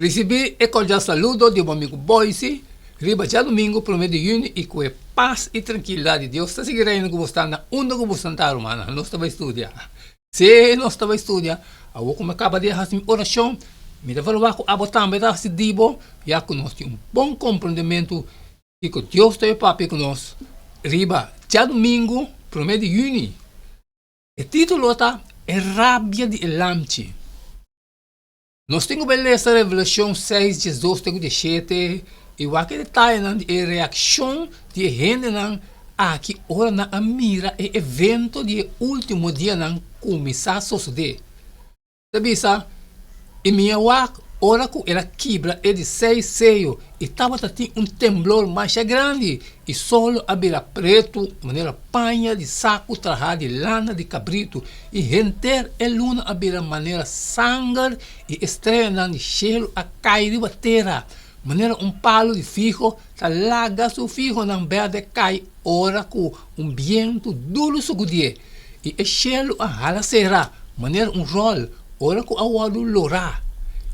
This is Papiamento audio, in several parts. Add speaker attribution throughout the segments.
Speaker 1: Risibí e kordial saludo di bo amigu Boyce riba djadumingu promé di yüni i ku e pas i trankilidat di Dios ta sigui reina ku bo sta na unda ku bo santá rumannan. Nos ta bai studia. Sí, nos ta bai studia. Awor ku mi a kaba di hasi mi orashon, mi ta verwagt ku abo tambe ta hasi di bo, ya ku nos tin un bon komprendementu kiko Dios ta bai papia ku nos riba djadumingu promé di yüni. E título ta E Rabia di e Lamchi. Nos tin ku bai lesa Revelashon seis, 12 te ku 17 i wak e detayenan di e reakshon di e hendenan aki ora nan a mira e evento di e último dianan kuminsá sosodé. Ta bisa, I mi a wak ora ku el a kibra e di seis seyo i tabata tin un temblor masha grandi i solo a bira pretu manera paña di saku trahá di lana di kabritu, i henter e luna a bira manera sanger i e streanan di shelu a kai riba tera, manera un palu di figo ta laga su figonan bèrdè kai ora ku un bientu duru sukudié, i e shelu a hala sera manera un ròl ora ku a wòrdu lorá,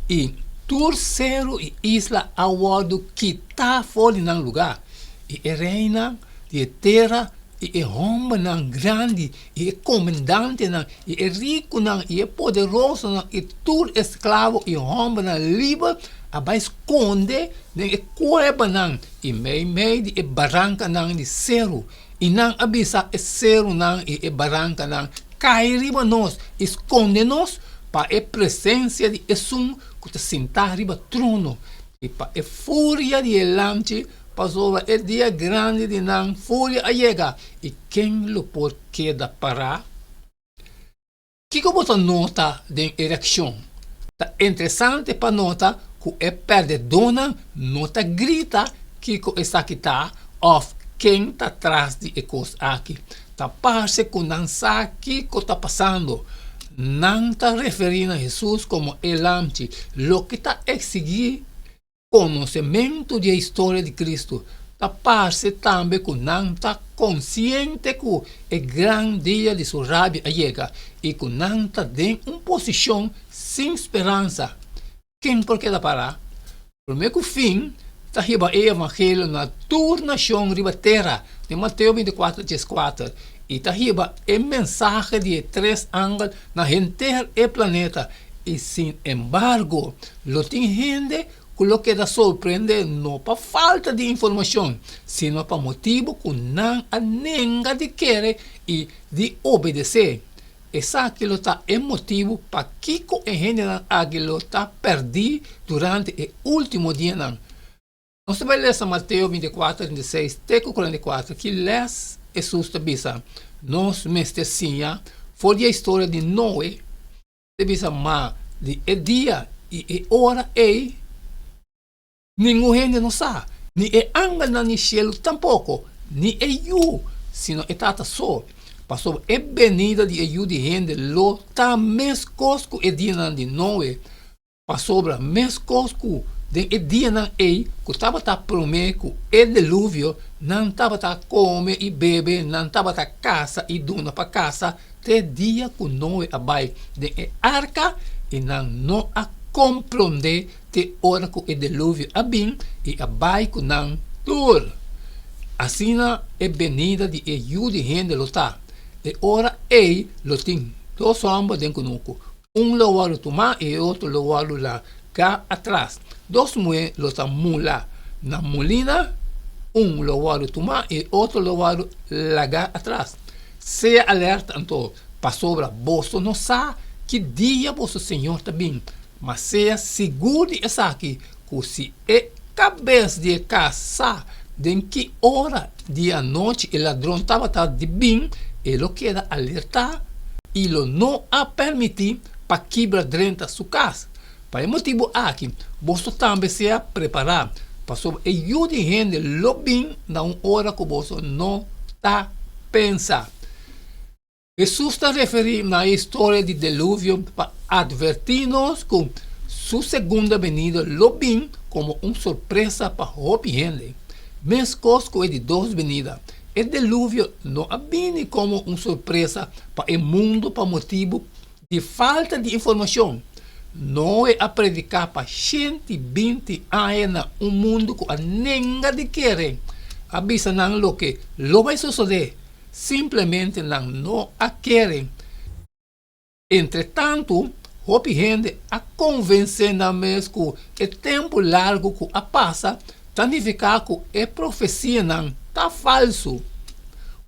Speaker 1: i tur seru i isla a wòrdu kitá for di nan lugá, i e reinan di e tera i e hòmbernan grandi i e komendantenan i e rikunan i e poderosonan i tur esklabo i hòmbernan liber a bai skonde den e kuebanan i meimei di e barankanan di seru, i nan a bisa e serunan i e barankanan, Kai riba nos i skonde nos pa e presensia di Esun ku ta sintá riba trono i pa e furia di e Lamchi, pasobra e dia grandi di nan furia a yega, i ken lo por keda pará? Kiko bo ta nota den e reakshon? Ta interesante pa nota ku e pèrdedónan no ta grita kiko esaki ta òf ken ta tras di e kos aki. Ta parse ku nan sa kiko ta pasando. Nan ta referí na Hesus komo e Lamchi, loke ta eksigí Konosementu di e historia di Kristu ta parse tambe ku nan ta konsiente ku e gran dia di su rabia a yega i ku nan ta den un posishon sin speransa. Ken por keda pará? Promé ku fin ta hiba e evangelio na tur nashon riba tera, den Mateo 24, 14, i ta hiba e mensahe di e tres angel na henter e planeta. I sin embargo, lo tin hende ku lo keda sorprendé no pa falta di informashon, sino pa motibu ku nan a nenga di kere i di obedesé. Esaki lo ta e motibu pakiko e hendenan aki lo ta pèrdí durante e último dianan. Nos ta bai lesa Mateo 24, 36 te ku 44. Ki lès Hesus ta bisa nos mester siña for di e historia di Noe? Ta bisa, Ma di e dia i e ora ei ningun hende no sa, ni e angelnan di shelu tampoko, ni e Yu, sino e Tata so. Pasobra e benida di e Yu di hende lo ta meskos ku e dianan di Noe. Pasobra meskos ku den e dianan ei ku tabata promé ku e deluvio, nan tabata kome i bebe, nan tabata kasa i duna pa kasa te dia ku Noe a bai den e arka, i nan no a komprondé te ora ku e deluvio a bin i a bai ku nan tur. Asina e benida di e Yu di hende lo ta. E ora ei lo tin dos hòmber den kunuku, Un lo wòrdu tumá i e otro lo wòrdu lagá atras. Dos muhé lo ta mula na mulina, un lo wòrdu tumá i e otro lo wòrdu lagá atras. Sea alerta anto, pasobra boso no sa ki dia boso Señor ta bin. Ma sea sigur di esaki, ku si e kabes di e kas sa den ki ora di anochi e ladron tabata di bin, e lo keda alertá i lo no a permití pa kibra drenta su kas. Pa e motibu aki, boso tambe sea prepará, pasobra e Yu di hende lo bin na un ora ku boso no ta pensa. Hesus ta referí na e historia di Deluvio pa atvertí nos ku su segunda benida lo bin komo un sorpresa pa hopi hende. Meskos ku e di dos benida, e Deluvio no a bini komo un sorpresa pa e mundu pa motibu di falta di informashon. Noe a prediká pa 120 aña na un mundu ku a nenga di kere. A bisa nan loke lo bai sosodé, simplemente nan no a kere. Entretantu, hopi hende a konvensé nan mes ku e tempu largu ku a pasa ta nifiká ku e profesianan ta falsu.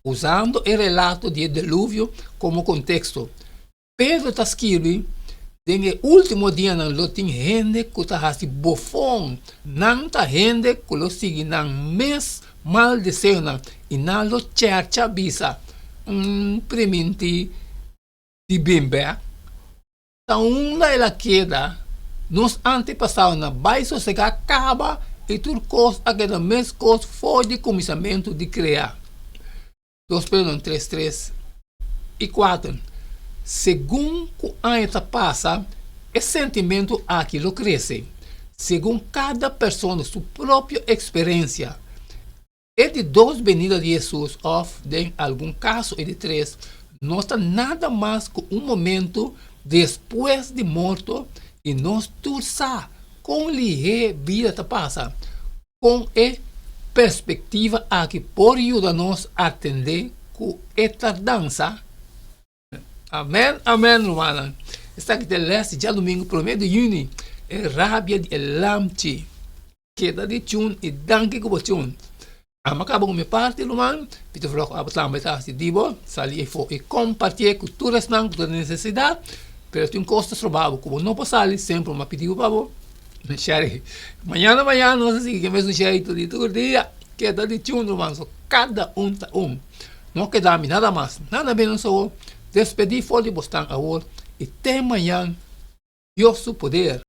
Speaker 1: Usando e relato di e Deluvio komo konteksto, Pedro ta skirbi, Den e último dianan lo tin hende ku ta hasi bofon, nan ta hende ku lo sigui nan mes mal deseonan i nan lo chèrcha bisa, Un primintí di bin bèk. Ta unda el a keda? Nos antepasadonan bai sosegá kaba i tur kos a keda meskos for di kuminsamentu di krea. 2 Pedro 3, 3 i 4. Segun ku aña ta pasa, e sentimentu aki lo krese, segun kada persona su propio eksperensia. E di dos benida di Hesus, òf den algun kaso e di tres, no ta nada mas ku un momentu despues di morto i nos tur sa kon lihé bida ta pasa. Kon e perspektiva aki por yuda nos atendé ku e tardansa? Amèn, amèn, rumannan. Esaki ta e lès di djadumingu promé di yüni, E rabia di e lamchi. Keda di tune i danki ku bo tune. Amo a kaba ku mi parti, ruman. Mi ta vlog abo tambe ta hasi di bo. Sali efo i kompartié ku tur esnan ku ta den nesesidat. Pero tin kos ta stroba bo ku bo no por sali, semper mi a pidi bo pa bo. Sherry, mañana mañana nos a sigui ke mesun jeito di tur dia. Keda di tune ruman, so kada un ta un. No keda mi nada mas, nada menos awor. Despedí for di bosnan awor i te mañan, Dios su poder.